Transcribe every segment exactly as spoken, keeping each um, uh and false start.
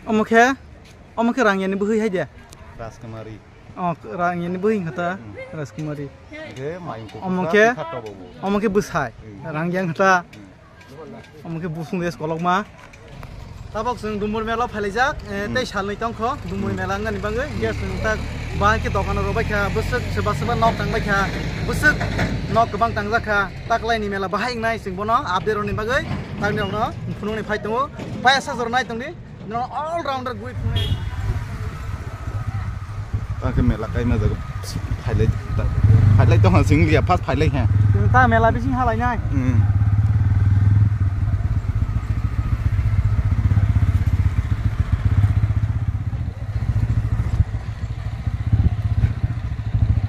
Omo khe, omo khe Rangyani bwhwi hai de. Rajkumari. Oh, Rangyani bwhwi wngkha ta, Hmm. Rajkumari. Khe mayung Omo kuphur khe, kha tobo bo. Omo khe bwsai, Hmm. Rangya wngkha ta. Hmm. Omo khe busung des kolokma. Tabok chwng Dumbur mela phailaijak, eh, Hmm. tei salnwi tongkho Dumbur Hmm. mela wngani bagwi. Hiya chwng tak bahai khe dokan rok bai kha, bwswk swba swba nok tang bai kha, bwswk nok kwbang tangjak kha. Taklaini mela bahai wngnai chwng bono update rwni bagwi takni rokno phunukni phai tongo. Payasa jora nai tongdi. No, all rounder gui phunai. Ta khe mela kaima jaga phailai, phailai tong ha sing liya, first phailai ha. Ta mela bising halai nai. Hmm.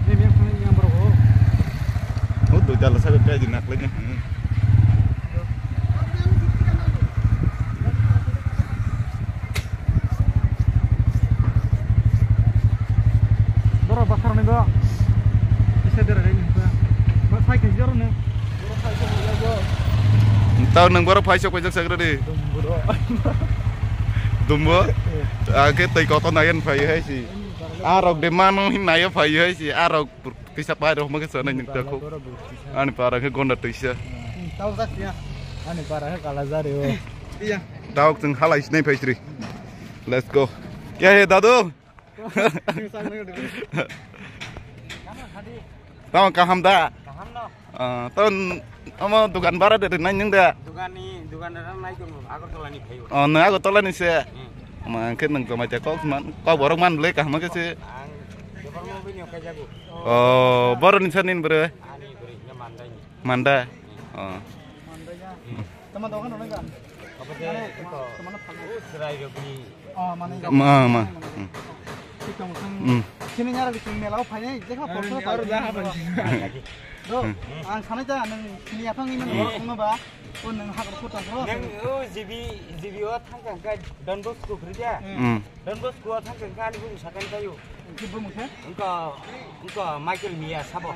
Ni yang phunai yang bro. Oh, doi dala sa kai di nak lai nai. Hmm. Borok bakhar ni bo. Isa dera rai ni ba. Ba sai khe jor ni. Tao nang borok phai sok pajak sagra di. Dumbo. Dumbo. Ake tei koto nayan phai hai si. Arok de mano hin nayo phai hai si. Arok kisa pai rok ma kisa nai ning ta khu. Ani para khe gonda tuisa. Tao jak ya. Ani para khe kala jari o. Iya. Daok chwng halai sinai phaisri. Let's go. Kya he dadu? Tamo kaham da? Kaham no. Ah, ton omo dukan bara de nai ning da? Dukan ni, dukan da nai tong Agartala ni phayo. Oh, nang Agartala ni se. Hmm. Ma khe nang jomai te kok man, kok borok man ble kaham khe se. Ang Deparmo bini okai jago. Oh, boro ni sanin bro. Ani bro, ya mandai ni. Manda. Oh. Tama dogan nang ka? Apa de? Tama na phang. Serai rokni. Oh, mane. Ma, ma. Hmm. Thik tong thang. Hmm. Sini nyara di mela o phainai, jekha porso. Aro da ha ban. Do, Hmm. Ang sanai da nang sini aphang ni man Hmm. Borok khongno ba. O nang ha ko ta ko. Nang o G B, G B o thang thang ka Don Bosco khri dia. Hmm. Don Bosco thang thang ka ani bung sakan kayo. Ki bung khe? Engko, engko Michael Mia sabo.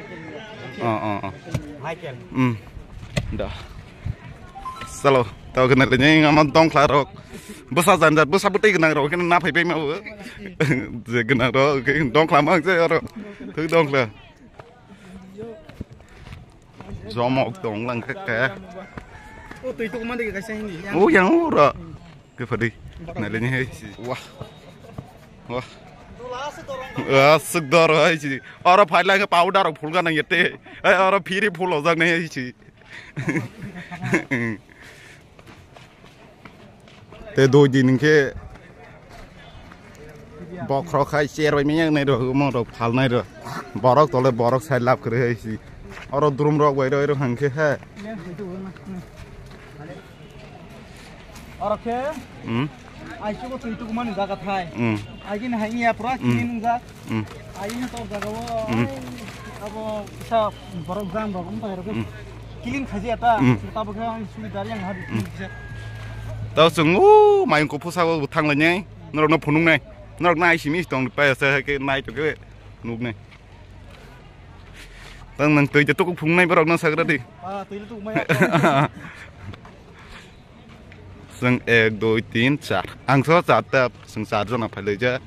Oh, oh, oh. Michael. Hmm. Da. Salo, tao kena le nyeng ama dongkla rok. Bwsa janjat, bwsa bwtwi gwnang rok kena na phai pai ma bo. Je gwnang rok, dongkla ma je oro. Thuk dongkla. Jomok tong lang khe khe. O twi tuk mande kaisa hindi. O yang ura. Khe phadi. Nalini hai si. Wah. Wah. Asuk dor hai si. Oro phai lang powder phul ga nang yete. Ai oro phiri phul ojak nai hai si. Te doi din hingke bokhorok hai cher bai miyang nai rok, omo rok phal nai rok. Borok tole borok sai lab kwrwi hai si. Oro drum rok bai roi rok hingke he. Oro khe Hmm. Ai chugo twi tugu mani jaga thai. Hmm. Ai gini hai iya pura Hmm. kini nung jak. Hmm. Ai ini tor jaga wo. Hmm. Abo kisa borok jam rok wng pai rok. Hmm. Kilin khaji ata. Hmm. Tabuk khe ang sui dari ang habi Hmm. kisa. Tao chwng o mayung kuphur sago thang lai nai. Norok no phunuk nai. Norok nai simi tong pai asa ke nai to ke nuk nai. Tang nang twi to tuk phung nai borok no sagra di. Ah, twi tuk mai. Chwng ek, dui, tin, char. Ang so char ta, chwng char jona phailaijak.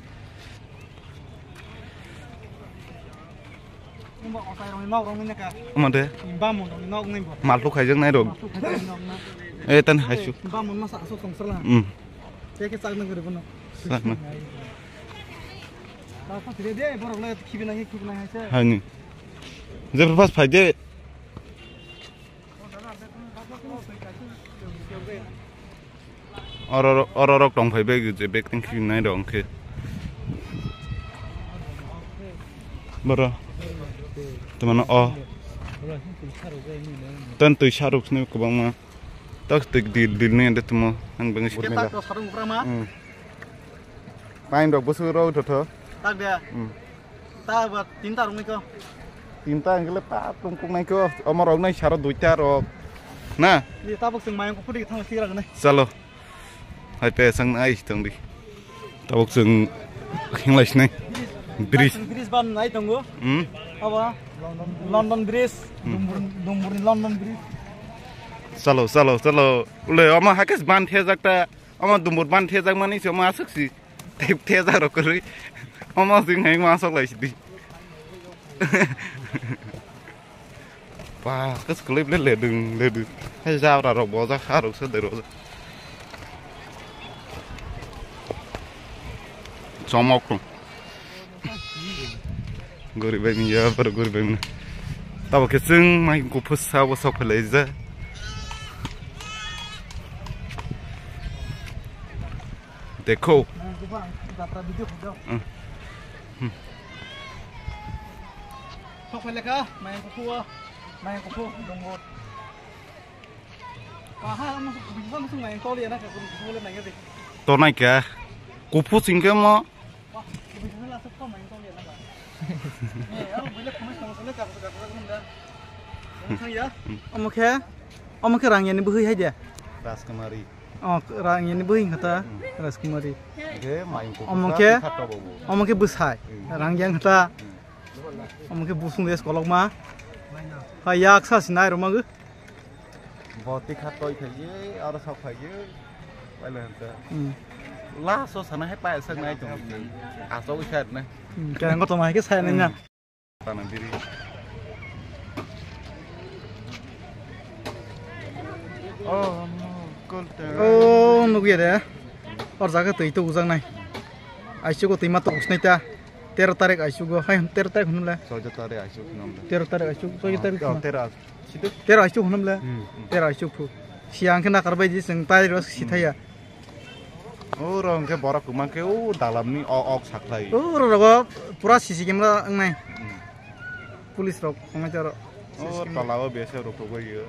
Omo de. Mal thuk khaijak nai rok. Eh, tan haisu. Hmm. Sakna. Haini. Jepur pas phaide. Oro, oro rok tong phai bai je bag tang khibin nai rok hwnkhe. Boro. Tamo no o. Tan twi saruk sini kwbangma. Tak twi dil, dil ni ande tamo. Ang bang Kita tak to sarung berapa? Hmm. Pain rok bwswk rw thotho. Tak dia. Hmm. Ta ba tinta rok nai ko. Tinta hingkhe ta tongkok nai ko. Omo rok nai saro duita rok. Na? Ni tabuk chwng mayung kuphur di thang sira nai. Chalo. Hai pe sang nai tong di. Tabuk chwng hinglai sinai. Bridge. Bridge ban nai tongo. Hmm. Aba London Bridge. Hmm. Dumbur, Dumbur ni London Bridge. Chalo, chalo, chalo. Ule omo hakhe ban thejak ta. Omo dumbur ban thejak mani se omo aswk si. Thep thejak rok kwrwi. Omo jwng hai ma sok lai sidi. Ba, kas kwlwi ble ledung, ledung. Hai jabra rok bojak, ha rok se derok. Chomok rok. Gori bai manya, par gori bai manya. Tabo khe chwng mai kuphus sa bo sok phai lai ja. Dekho. Hmm. Hmm. Sok phai lekha, mai kuphu, mai kuphu, dongo. Aha, omo sok, bisa musu mai toli ana ka, kuphu le mai de. To nai kha. Kuphu sing khe mo. Omo khe, omo khe Rangyani bwhwi hai de? Rajkumari. Oh, Rangyani bwhwi wngkha ta, Rajkumari. Omo khe, omo khe bwsai, Rangya wngkha ta. Omo khe busung des kolokma. Hai yak sa sinai rwmagwi. Bo tikha toi khaigwi, aro sok khaigwi. Paila hanta. Hmm. Last o sana hai paisa nai tong. Asok kha na. Hmm, kaya ko toma ke sai na. Tana biri. Oh, no, kulta. Oh, nugwi de. Or jaga twi to ujak nai. Aisuk twi ma to usnai ta. Tero tarik aisuk go. Hai, tero tarik hwnle. Sojo tarik aisuk hwnle. Tero tarik aisuk, sojo tarik. Oh, tero. Tero aisuk hwnle. Hmm. Tero aisuk phu. Siang khe nakar bai di seng tai ro si thaya. Oro hwnkhe borok kwmang khe o dalamni o ok saklai. Oro rogo pura C C camera wngnai. Hmm. Police rok wngnai tero. O tola o B S F rok togoi yo.